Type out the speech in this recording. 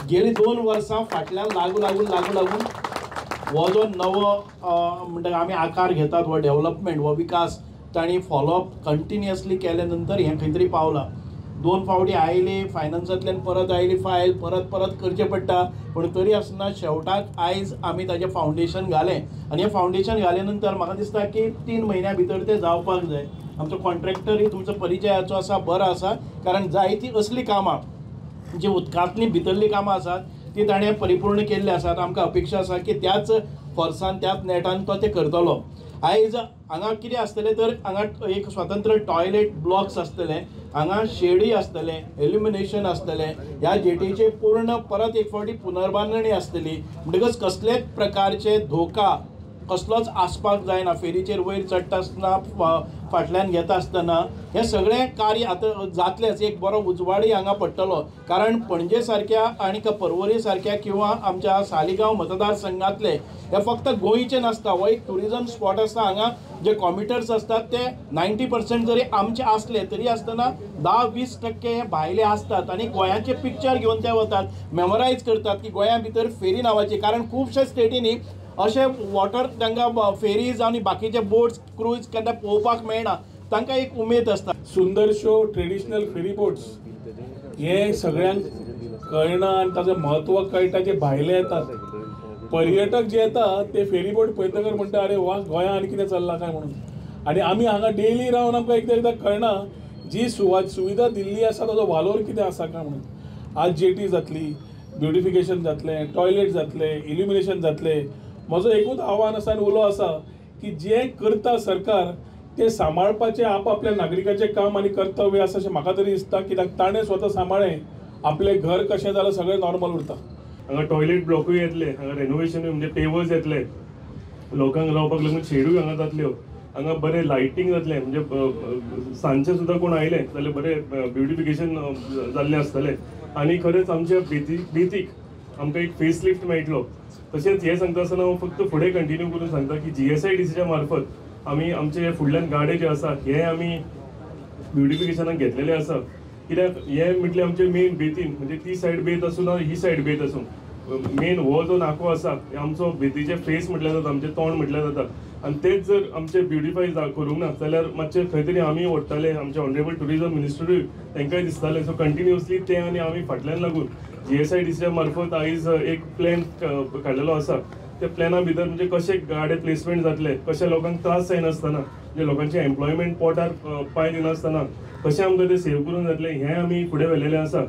गेली 2 वर्सां फाटल्यान लागू लागून लागू लागून हो जो नवो म्हणटा आमी आकार घेतात, हो डेवलपमेंट, हो विकास तांणी फॉलोअप कंटिन्युअसली केले नंतर हें खंय तरी पावलां. 2 फावटी आयली फायनान्सांतल्यान, परत आयली फायल, परत परत करचें पडटा, पूण तरी आसतना शेवटाक आयज आमी ताजें फावंडेशन घालें आनी हें फावंडेशन घाले नंतर म्हाका दिसता की 3 म्हयन्या भितर तें जावपाक जाय. आमचो कॉन्ट्रॅक्टरूय तुमचो परिचयाचो आसा, बरो आसा, कारण जायतीं असलीं कामां जी उदकांतलीं भितरलीं कामां आसात ती ताणें परिपूर्ण केल्लीं आसात. आमकां अपेक्षा आसा की त्याच फोर्सान, त्याच नेटान तो तें करतलो. आयज हांगा कितें आसतलें तर हांगा एक स्वतंत्र टॉयलेट ब्लॉक्स आसतले, हांगा शेडूय आसतलें, इल्युमिनेशन आसतलें, ह्या जेटीचे पूर्ण परत एक फावटी पुनर्बांदणी आसतली. म्हणटकच कसलेच प्रकारचे धोका कसलोच आसपाक जायना. फेरीचेर वयर चडटा आसतना, फाटल्यान घेता आसतना हें सगळें कार्य आतां जातलेंच. एक बरो उजवाडूय हांगा पडटलो, कारण पणजे सारक्या आनी पर्वरी सारक्या किंवा आमच्या सालिगांव मतदारसंघातले हे फक्त गोंयचे नासता, हो एक ट्युरिजम स्पॉट आसता. हांगा जे कॉम्युटर्स आसतात ते 90% जरी आमचे आसले तरी आसतना 10-20% हे भायले आसतात आनी गोंयाचे पिक्चर घेवन ते वतात, मेमोरायज करतात की गोंया भितर फेरी नांवाची, कारण खुबश्या स्टेटींनी अशे वॉटर तांकां फेरीज आनी बाकीचे बोट्स क्रूज केन्ना पळोवपाक मेळना, तांकां एक उमेद आसता. सुंदरश्यो ट्रेडिशनल फेरी बोट्स हे सगळ्यांक कळना आनी ताचें म्हत्व कळटा जे भायले येतात, पर्यटक जे येतात ते फेरी बोट पळयतकर म्हणटा अरे वा गोंया आनी कितें चल्लां काय म्हणून. आनी आमी हांगा डेली रावन आमकां एकदां एकदां कळना जी सुविधा दिल्ली आसा ताचो वालोर कितें आसा काय म्हणून. आज जेटी जातली, ब्युटिफिकेशन जातलें, टॉयलेट जातलें, इल्युमिनेशन जातलें. म्हजो एकूच आव्हान आसा आनी उलो आसा की जें करता सरकार तें सांबाळपाचें आपआपल्या नागरिकाचें काम आनी कर्तव्य आसा अशें म्हाका तरी दिसता. कित्याक ताणें स्वता सांबाळ्ळें आपलें घर कशें जाल्यार सगळें नॉर्मल उरता. हांगा टॉयलेट ब्लॉकूय येतले, हांगा रेनोवेशनूय म्हणजे पेवर्स येतले, लोकांक रावपाक लागून शेडूय हांगा जातल्यो, हांगा बरें लायटींग जातलें, म्हणजे सांजचें सुद्दां कोण आयले जाल्यार बरें ब्युटिफिकेशन जाल्लें आसतलें. आनी खरेंच आमच्या बेतीक आमकां एक फेस लिफ्ट मेळटलो. तशेंच हें सांगता आसतना हांव फक्त फुडें कंटिन्यू करून सांगता की GSIDCच्या मार्फत आमी आमचे फुडल्यान गाडे जे आसा हे आमी ब्युटिफिकेशनाक घेतलेले आसा. कित्याक हे म्हटल्यार आमचे मेन बेतीन, म्हणजे ती सायड बेत आसूं ना ही सायड बेत आसूं, मेन हो जो नाको आसा हे आमचो बेतीचे फेस म्हटल्यार जाता, आमचें तोंड म्हटल्यार जाता. आनी तेच जर आमचें ब्युटिफाय करूंक ना जाल्यार मातशें खंय तरी आमी ओडटाले, आमचे ऑनरेबल ट्युरिजम मिनिस्टरूय तांकांय दिसतालें. सो कंटिन्युअसली ते आनी आमी फाटल्यान लागून GSIDCच्या मार्फत आयज एक प्लॅन काडलेलो आसा. त्या प्लॅना भितर म्हणजे कशे गाडे प्लेसमेंट जातले, कशे लोकांक त्रास जायनासतना, म्हणजे लोकांचे एम्प्लॉयमेंट पोटार पांय दिनासतना कशें आमकां ते सेव करून जातलें हें आमी फुडें व्हेलेलें आसा.